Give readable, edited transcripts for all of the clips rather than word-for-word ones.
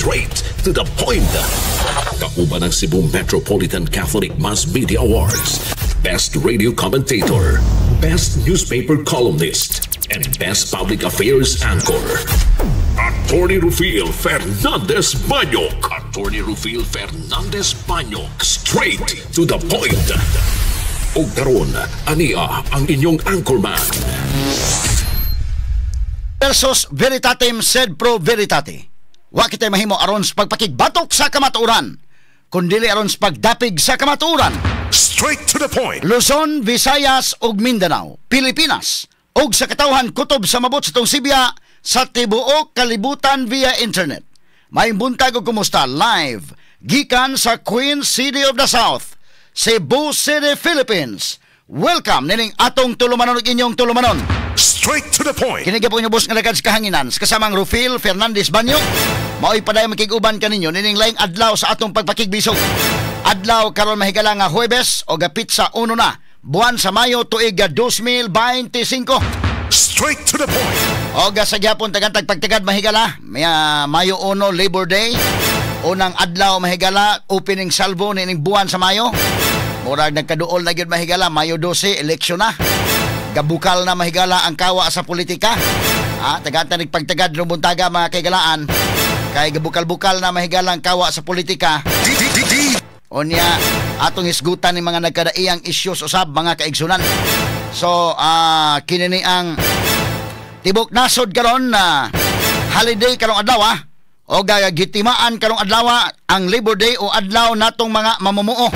Straight to the point. Kauban ang Cebu Metropolitan Catholic Mass Media Awards, Best Radio Commentator, Best Newspaper Columnist, and Best Public Affairs Anchor. Attorney Rufil Fernandez Banyok. Attorney Rufil Fernandez Banyok. Straight to the point. Ug karon, ania ang inyong anchorman. Versus veritatem sed pro veritate. Wa kitay mahimo aron sa pagpakigbatok sa kamatuoran, kundili aron sa pagdapig sa kamatuoran. Straight to the point. Luzon, Visayas ug Mindanao, Pilipinas ug sa katawhan kutob sa mabot sa tong Sibya sa tibuok kalibutan via internet. Maayong buntag ug kumusta live gikan sa Queen City of the South, Cebu City, Philippines. Welcome nining atong tulumanon ug inyong tulumanon. Straight to the point. Kini gyapon ubos nga lagad sa kahanginan sa kasamang Rufil Fernandez Banyo. Mao'y padayon makig-uban kaninyo nining laing adlaw sa atong pagpakigbisog. Adlaw karon, mahigala, nga Huwebes o petsa 1 na buwan sa Mayo, tuig 2025. Straight to the point. O sa gyapon tagantag pagtagad, mahigala, maya Mayo 1, Labor Day. Unang adlaw, mahigala, opening salvo nining buwan sa Mayo. Murag nagkaduol na gyud, mahigala, Mayo 12, eleksyon na. Gabukal na, mahigala, ang kawa sa politika. Ah, tagantag nagpagtagad no buntaga, mga kaigalaan. Kay gabukal-bukal na, mahigala, ang kawa sa politika. D D D D. Unya atong hisgutan ni mga nagkadaiyang issues usab, mga kaigsunan. So kini ni ang tibok nasod karon na holiday karong adlaw ah. O gitimaan karong adlaw ang Labor Day o adlaw natong mga mamumuo.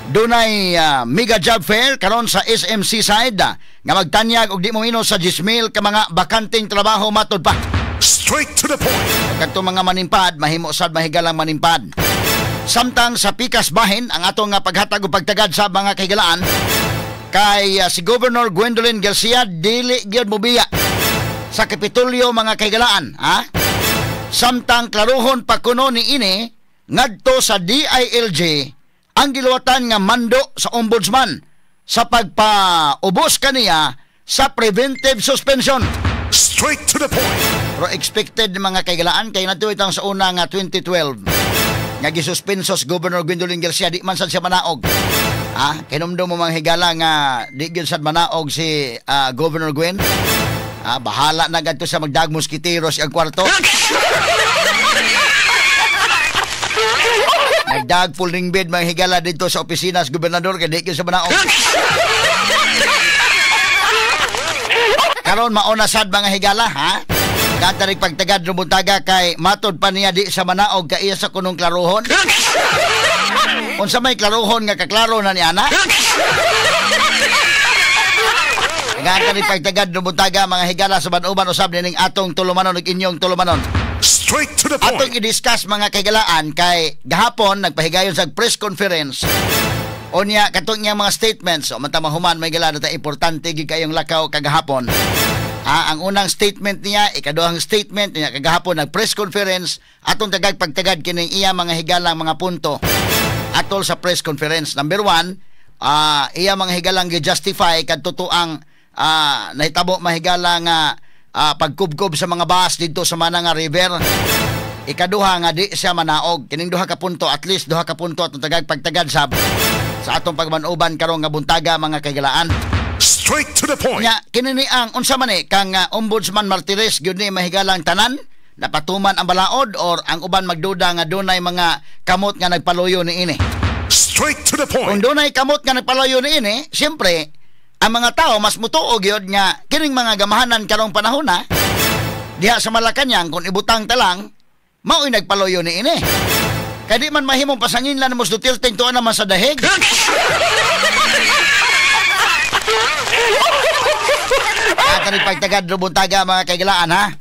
Dunay mega job fair karon sa SM Seaside nga magtanyag og di mo sa 10,000 ka mga bakanteng trabaho, matod pa. Straight to the point. Kadtong mga manimpad, mahimo sad, mahigalang, manimpad. Samtang sa pikas bahin ang atong nga paghatag ug pagtagad sa mga kahigalaan kay si Governor Gwendolyn Garcia dili gyud mobiya sa Kapitolyo, mga kahigalaan, ha? Samtang klaruhon pa kuno ni ini ngadto sa DILG ang giluwatan nga mando sa ombudsman sa pagpaubos kaniya sa preventive suspension. Straight to the point. Pero expected, mga kaigalaan, kay nato itang sa una nga 2012 nga gisuspenso si Governor Gwendolyn Garcia, di man sad siya manaog. Ah, kinumdum mo, mga higala, nga di gyud sad manaog si Governor Gwen. Ah, bahala na gadto sa magdag moskiteros ang kwarto. Nagdag folding bed, mga higala, dito sa opisina sa gobernador kay di gyud sa manaog. Karon mauna sad, mga higala, ha? Gatarik pagtagad no buntaga kay matod pa niya di sa manaog ka iya sa kunong klaruhon. Unsa may klaruhon nga kaklaro na ni ana? Gatarik pagtagad no buntaga, mga higala, sa uban usab nining atong tulumanon ug inyong tulumanon. Straight to the point. Atong i-discuss, mga kahigalaan, kay gahapon nagpahigayon sa press conference. Unya katong niya mga statements o man ta mahuman may gala ta, importante gid kayong lakaw kagahapon. Ah, ang unang statement niya, ikaduhang statement niya kagahapon nag press conference, atong tagag pagtagad kining iya mga higalang mga punto atol sa press conference. Number 1, iya mga higalang gi-justify kadto ang nahitabo, mahigala, nga pagkubkob sa mga bus didto sa Mananga River. Ikaduha nga di siya manaog. Kining duha ka punto, at least duha ka punto atong tagag pagtagad sab sa atong pagmanuban karong nga buntaga, mga kaigalaan. Straight to the point. Nya kini ni ang unsa man ni kang Ombudsman Martires gyud ni mahigalang tanan napatuman ang balaod or ang uban magduda nga dunay mga kamot nga nagpaluyo ni ini. Straight to the point. Kung dunay kamot nga nagpaluyo ni ini, siyempre ang mga tao mas mutuo gyud nga kining mga gamahanan karong panahon na diha sa Malacañang, kung ibutang ta lang, mao'y nagpaluyo ni ini. Kay di man mahimong pasangin lang mo Duterte tuan naman sa dahig. At pagtagad rubuntaga, mga kaigalaan, ha.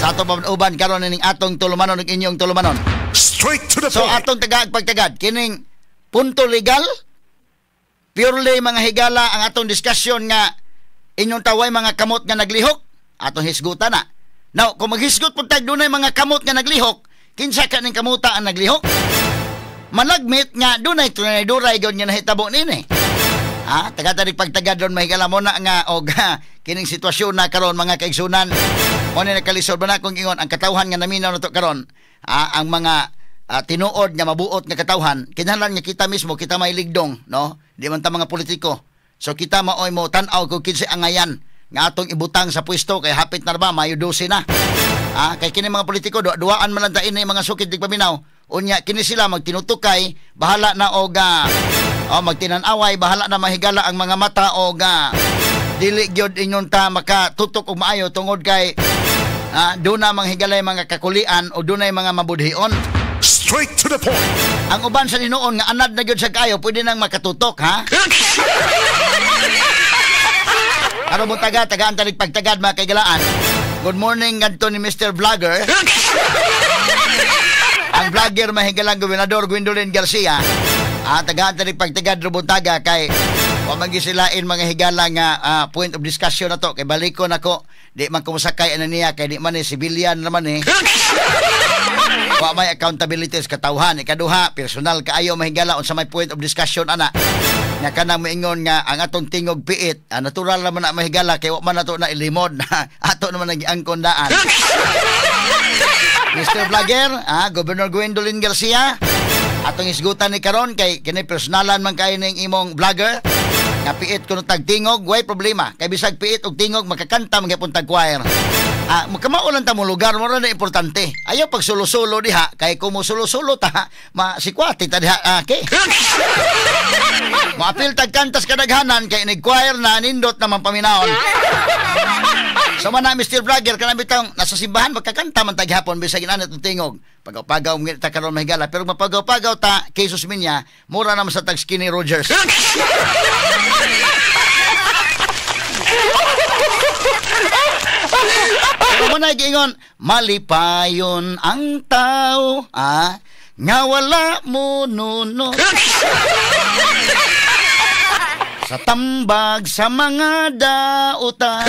Sa atong uban karon ning atong tulumanon ug inyong tulumanon. Straight to the So point. Atong tagag pagtagad kining punto legal purely, mga higala, ang atong diskusyon nga inyong taway mga kamot nga naglihok, atong hisgutan na. Now, kung maghisgot pud tag dunay mga kamot nga naglihok, kinsa ka ning kamuta ang naglihok? Malagmit nga dunay tunay-duray gyud nga nahitabo nini. Ha, taga-tarik pagtagad ron, mahigala mo na nga og kining sitwasyon na karon, mga kaigsunan. Mo ni nakalisod ba na kung ingon ang katawhan nga naminaw nato karon. ang mga tinuod nga mabuot nga katawhan, kinahanglan nga kita mismo, kita may ligdong, no? Di man ta mga politiko. So kita maoy mo tan-aw kung kinsay angayan nga atong ibutang sa pwesto kay hapit na ba Mayo 12 na. Kay kini mga politiko duaan man lang ta ini mga sukid tigpaminaw. Unya kini sila magtinutukay, bahala na og magtinan-away, bahala na mahigala ang mga mata og dili gyud ingon ta makatutok og maayo tungod kay doon na manghigalay mga kakulian o doon na mga mabudhion. Straight to the point. Ang uban sa ninuon nga anad na gyud sa kaayo, pwede nang makatutok, ha? Aron mo tagaan tanig pagtagad mga kaigalaan. Good morning ngadto ni Mr. Vlogger. Ang vlogger mahigalang Gobernador Gwendolyn Garcia. Tagaan tanig pagtagad rubuntaga kay wa man gisilain mga higala nga point of discussion na to kay balikon ako di man kumusakay ana niya kay di man ni civilian naman eh. Wa may accountability sa katawhan. Ikaduha, personal kaayo mahigala unsa may point of discussion ana. Nga kanang moingon nga ang atong tingog piit, natural naman na mahigala kay wa man nato na ilimod. Ato naman ang giangkon daan. Mr. Vlogger, Governor Gwendolyn Garcia, atong isgutan ni karon kay kini personalan man kay ning imong vlogger. Nga piit kuno tag tingog, way problema. Kay bisag piit og tingog makakanta man gyapon tag choir. Kamao lang ta mo lugar mo ra na importante. Ayaw pag sulo-sulo diha kay kung mo sulo-sulo ta masikwati ta diha kay. Moapil tag kantas kadaghanan kay inig choir na nindot naman paminawon. So man na Mr. Vlogger kanang bitong nasa simbahan magkakanta man tag hapon bisag inanat og tingog. Pagaw-pagaw ngit ta karon mahigala pero mapagaw-pagaw ta kay Jesus minya mura naman sa tag Skinny Rogers. Pero man giingon malipayon ang tao nga wala mo nuno sa tambag sa mga dautan.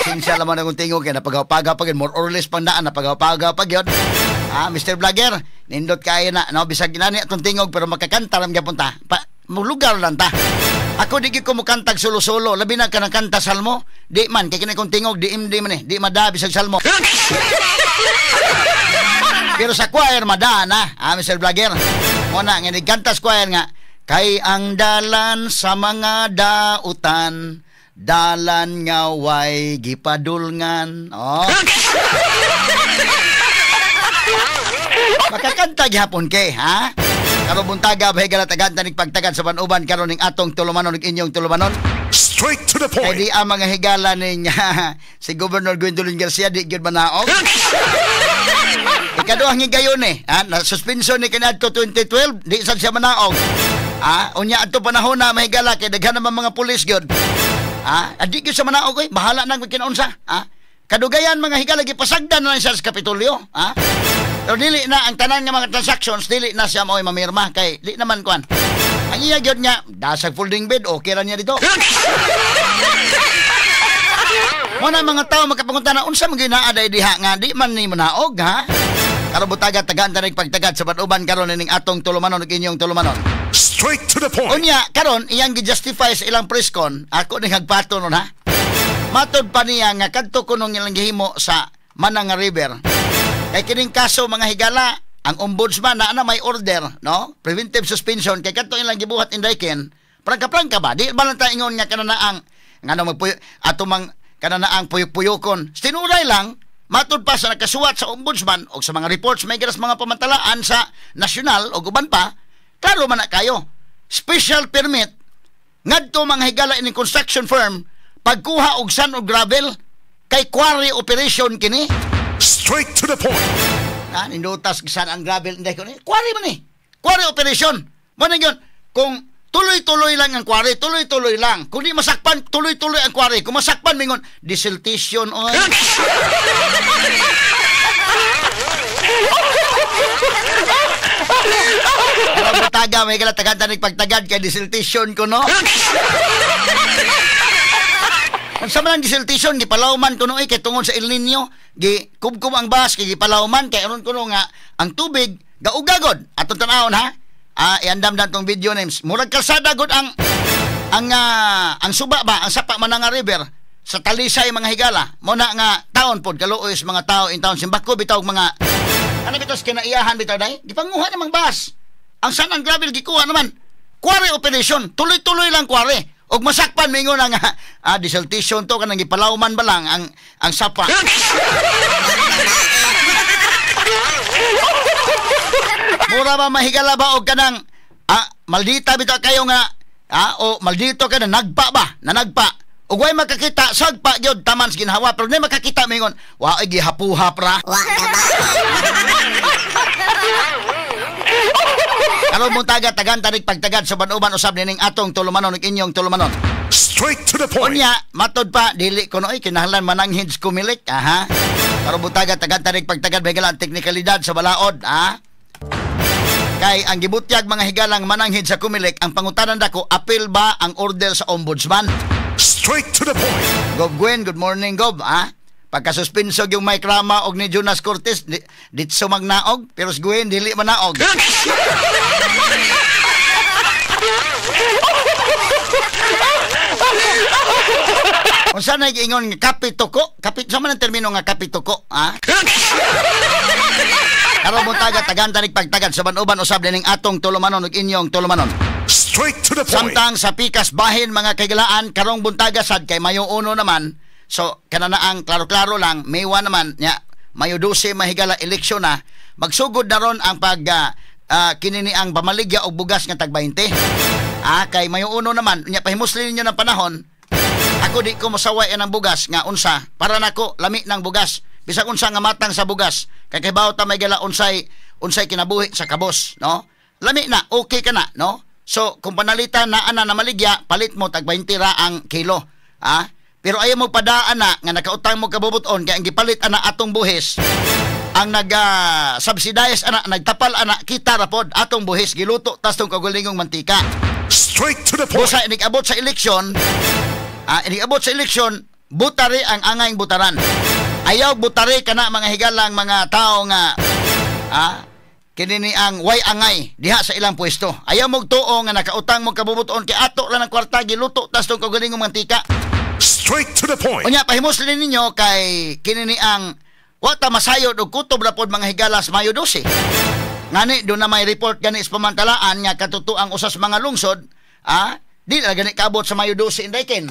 Sinsya naman akong tingog kaya napagaw-pagaw pag yun, more or less pang daan, napagaw-pagaw pag yun. Mr. Vlogger, nindot kayo na, no? Bisag ginani atong tingog pero makakanta lang gyapon ta. Lugar lang ta. Ako di ko mukantag sulo-sulo, labi na ka ng kanta salmo. Di man, kay kini kong tingog, di imdi man eh, di mada bisag salmo. Pero sa choir, mada na, Mr. Vlogger. Muna, nga nagkanta sa choir nga, kay ang dalan sa mga dautan, dalan nga way gipadulngan. Oh. Makakanta gihapon kay, ha? Karon buntaga bahay galatagan tanig pagtagad sa banuban karon ning atong tulumanon ug inyong tulumanon. Straight to the point. Kay di ang mga higala ning si Governor Gwendolyn Garcia di gyud manaog. Ikaduhang higayon eh, na suspension ni kaniadto 2012 di sad siya manaog. Unya adto panahon na mahigala kay daghan naman mga pulis gyud. Di gyud siya manaog oy, bahala nang kinaunsa. Kadugayan mga higala gipasagdan na lang siya sa Kapitolyo, Pero dili na ang tanan nga mga transactions dili na siya maoy mamirma kay di naman kuan. Ang iya gyud nga dasag folding bed okay ra niya dito. Mo na mga tao makapangunta na unsa man gyud naa day diha nga di man ni manaog, ha? Karon butaga tagaan tanig pagtagad sa banuban karon ning atong tulumanon ug inyong tulumanon. Straight to the point. Unya karon iyang gi-justify sa ilang press con, ako ning hagpato nun, ha. Matod pa niya nga kadto kunong ilang gihimo sa Mananga River. Kay kining kaso mga higala, ang ombudsman na ana may order, no? Preventive suspension kay kadto ilang gibuhat indayken. Prangka-prangka ba? Di ba lang ta ingon nga kananaang ngano magpuyo ato mang kananaang puyok-puyokon. Tinuray lang matud pa sa nakasuwat sa ombudsman o sa mga reports may garas mga pamantalaan sa nasyonal o uban pa, klaro man na kayo. Special permit ngadto mga higala ining construction firm pagkuha og sand og gravel kay quarry operation kini. Straight to the point. Nindutas sand ang gravel inday ko ni. Quarry man ni. Quarry operation. Mo na yun, kung tuloy-tuloy lang ang quarry, tuloy-tuloy lang. Kung di masakpan, tuloy-tuloy ang quarry. Kung masakpan, mingon, desiltation oy. Pero butaga, may kalatagad na pagtagad kay desiltation ko, no? Kung sa man ang desiltation, gipalawman kuno kay tungod sa El Nino, gikubkub ang bas, kay gipalawman, kay aron kuno nga, ang tubig, gaugagod. Atong tanawon, ha? Iandam na itong video names. Murag kalsada gud ang suba ba, ang sapa Mananga River. Sa Talisay mga higala, muna nga taon pod kaluoy sa mga tao in town simbako bitaw mga ano bitaw kinaiyahan bitaw day, gipanguha namang bus. Ang sand and gravel gikuha naman. Quarry operation, tuloy-tuloy lang quarry. Og masakpan mingon nga desiltation to kanang gipalawman ba lang ang sapa. Mura ba mahigala ba og kanang maldita bitaw kayo nga o maldito ka na nagpa ba? Nanagpa. Ug way makakita sagpa gyud taman sa ginhawa pero di makakita mingon wa ay gihapuhap ra. Wa na ba? Karon buntaga tagan tanig pagtagad sa uban-uban usab nining atong tulumanon ug inyong tulumanon. Straight to the point. Unya matod pa dili kuno ay kinahanglan mananghid sa Comelec aha. Karon buntaga tagan tanig pagtagad may galang teknikalidad sa balaod ha. Kay ang gibutyag mga higalang mananghid sa Comelec ang pangutanan dako appeal ba ang order sa ombudsman? Straight to the point. Gob Gwen, good morning Gob ha. Pagkasuspensog yung Mike Rama og ni Jonas Cortez ditso magnaog pero si Gwen dili manaog. Unsa na giingon nga kapituko? Kapit sa man ang termino nga kapituko ha? Karon buntaga tagan tanig pagtagad sa uban-uban usab nining atong tulumanon ug inyong tulumanon. Straight to the point. Samtang sa pikas bahin mga kaigalaan karong buntaga sad kay Mayo 1 naman. So kananaang klaro-klaro lang May 1 naman nya Mayo 12 mahigala eleksyon na magsugod na ron ang pag kinini ang pamaligya og bugas nga tag 20. Kay Mayo 1 naman nya pahimusli ninyo ng panahon. Ako di ko mosaway ang bugas nga unsa para nako lami ng bugas. Bisag unsa nga matang sa bugas kay kibaw ta may gala unsay kinabuhi sa kabos, no? Lami na, okay ka na, no? So kung panalitan na ana na maligya, palit mo tag 20 ra ang kilo, ha? Pero ayaw mo padaan na nga nakautang mo kabubuton kay ang gipalit ana atong buhis. Ang nag subsidize ana, nagtapal ana kita ra pod atong buhis giluto tas tong kagulingong mantika. Straight to the point. Busa inig-abot sa eleksyon, inig-abot sa eleksyon, butari ang angayng butaran. Ayaw butari kana mga higalang mga tao nga kinini ang way angay diha sa ilang pwesto. Ayaw mo tuo nga nakautang mo kabubuton kay ato ra ng kwarta giluto tas tong kaugalingong mantika. Straight to the point. Unya pahimusli ninyo kay kinini ang wa ta masayod og kutob ra pod mga higalas Mayo 12. Ngani do na may report gani sa pamantalaan nga katutuang usas mga lungsod, di na gani kaabot sa Mayo 12 inday ken.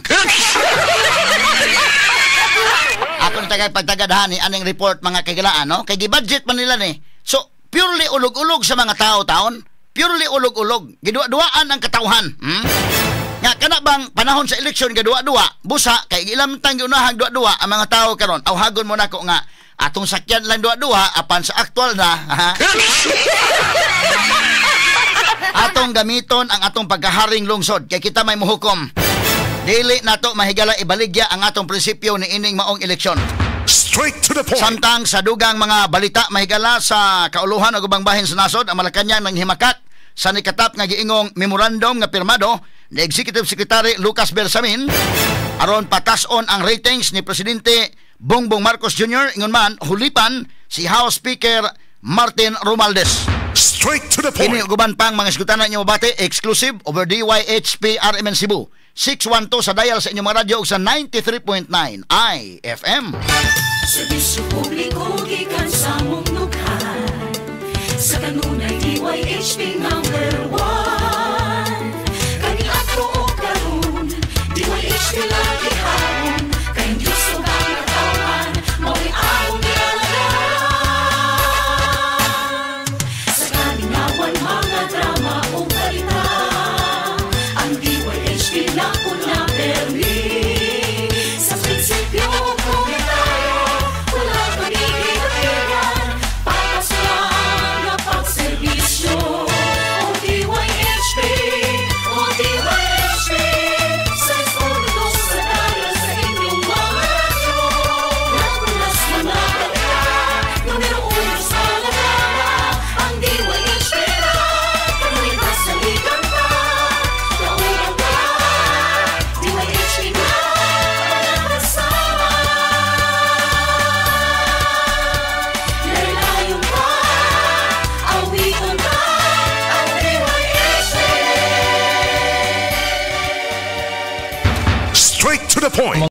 Ako na tagay pagtagadhan ni aning report mga kaigalaan, no? Kay gi-budget man nila ni. So, purely ulog-ulog sa mga tao taon. Purely ulog-ulog. Giduwa-duwaan ang katawhan. Nga kana bang panahon sa eleksyon gaduwa-duwa, busa kay ilam tang giunahang duwa-duwa ang mga tao karon. Awhagon mo nako nga atong sakyan lang duwa-duwa apan sa aktual na ha? Atong gamiton ang atong pagkaharing lungsod kay kita may muhukom. Dili nato mahigala ibaligya ang atong prinsipyo ni ining maong eleksyon. Straight to the point. Samtang sa dugang mga balita mahigala sa kauluhan ug ubang bahin sa nasod ang Malacañang nang himakak sa nikatap nga giingong memorandum nga pirmado ni Executive Secretary Lucas Bersamin aron patas-on ang ratings ni Presidente Bongbong Marcos Jr. Ingon man hulipan si House Speaker Martin Romualdez. Straight to the point. Kini uban pang mga isgutan inyo mabati exclusive over DYHP RMN Cebu 612 sa dial sa inyong mga radyo ug sa 93.9 IFM. Serbisyo publiko gikan sa mong nukhan sa kanunay DYHP number 1. Kaniadto og karon DYHP lagi haron kay Dios ug ang katawhan mao'y among gialagaran. Sa kalingawan mga drama ug balita ang DYHP na una permi. Sa prinsipyo komunitario wala pagiging-kapigan patas lang na pagserbisyo. O DYHP, o DYHP, 612 sa dial sa inyong mga radyo. Napunas mga balita, numero 1 sa lagana, ang DYHP na, kanunay kasaligan ka, kauban ka, DYHP na, kasama. Laylayon ka, awiton ka, ang DYHP. Straight to the point.